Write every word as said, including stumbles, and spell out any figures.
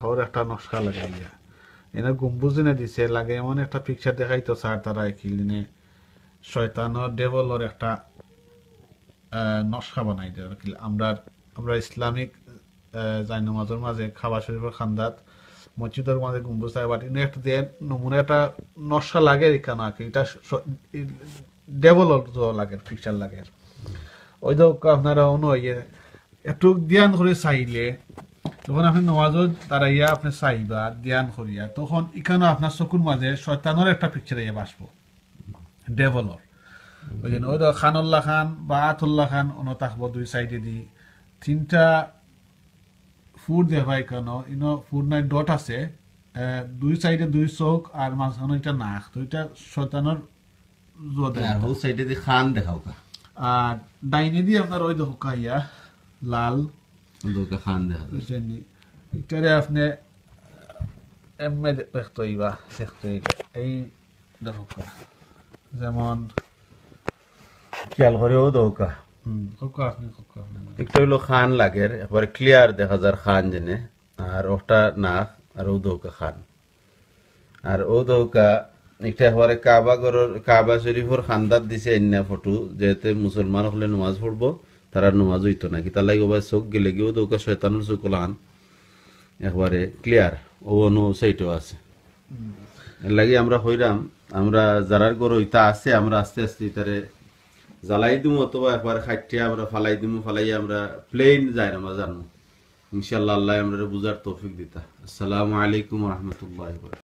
ওর একটা নকশা লাগাইয়া, এনে গম্বুজ দিনে দিছে লাগে, এমন একটা পিকচার দেখাইতো স্যার তারা, কি দিনে শয়তানর, ডেভলর একটা আহ, নকশা বানাই দেয় আর কি। আমরা, আমরা ইসলামিক আহ, জায়নামাজর মাঝে, কাবা শরীফর কান্দাত, মসজিদর মাঝে গম্বুজ থাকে, but ইনো একটা দেন নমুনা, একটা নকশা লাগে এখানে আর কি। এটা ডেভলর লাগে, পিকচার লাগে। ওই তো আপনারা অন্য ইয়ে একটু ধ্যান করি চাইলে, যখন আপনে নমাজো দাঁড়াইয়া আপনে চাইবা ধ্যান করিয়া, তখন ইখানো আপনার চকুর মাঝে শয়তানর একটা পিকচার আইয়া বাসবো, ডেভলর। ওই জন্য ওই তো কানর লাখান বা আতর লাখান অনো থাকবো দুই সাইডেদি। তিনটা ফুট দেখবায় কেন, ইনো ফুট নাই, ডট আছে। আহ, দুই সাইডে দুই চোখ আর মাঝখানো একটা নাক, তো এটা শয়তানর জুয়া দেয়। আর ও সাইডেদি কান দেখাউক্কা। আর ডাইনেদি আপনার ওই দেখউক্কা ইয়া লাল, ওদৌক্কা কান দেখা যায়। বুঝছেন নি? এটারে আপনে এমনে দে-, দেখতে অইবা, দেখতে অইবা। এই দেখউক্কা, যেমন খেয়াল করি ওদৌক্কা। হুম, দেখউক্কা আপনে, দেখউক্কা আপনে। একটা অইলো কান লাগের, একবারে ক্লিয়ার দেখা যার কান যেনে, আর ওটা নাক, আর ওদৌক্কা কান। আর ওদৌক্কা একটা একবারে কাবা ঘরর, কাবা শরীফর কান্দাত দিছে এন্না ফটো, যেতে মুসলমান অকলে নমাজ পড়বো, তারার নমাজ অইতো না। কিতার লাগি ওবা চোখ গেলেগি ওদৌক্কা শয়তানর চোখ লাখান একবারে ক্লিয়ার, ও অনো সাইডও আছে। এর লাগি আমরা কইরাম, আমরা যারার ঘরো ইতা আছে, আমরা আস্তে আস্তে ইতারে জ্বালাই দিমু অথবা একবারে কাটিয়া আমরা ফালাই দিমু, ফালাইয়া আমরা প্লেন যাইরাম, আমরা জানমু। ইনশাআল্লাহ, আল্লায় আমরারে বুঝার তৌফিক দিতা। আসসালামু আলাইকুম ওয়া রাহমাতুল্লাহি ওয়া বারাকাতুহু।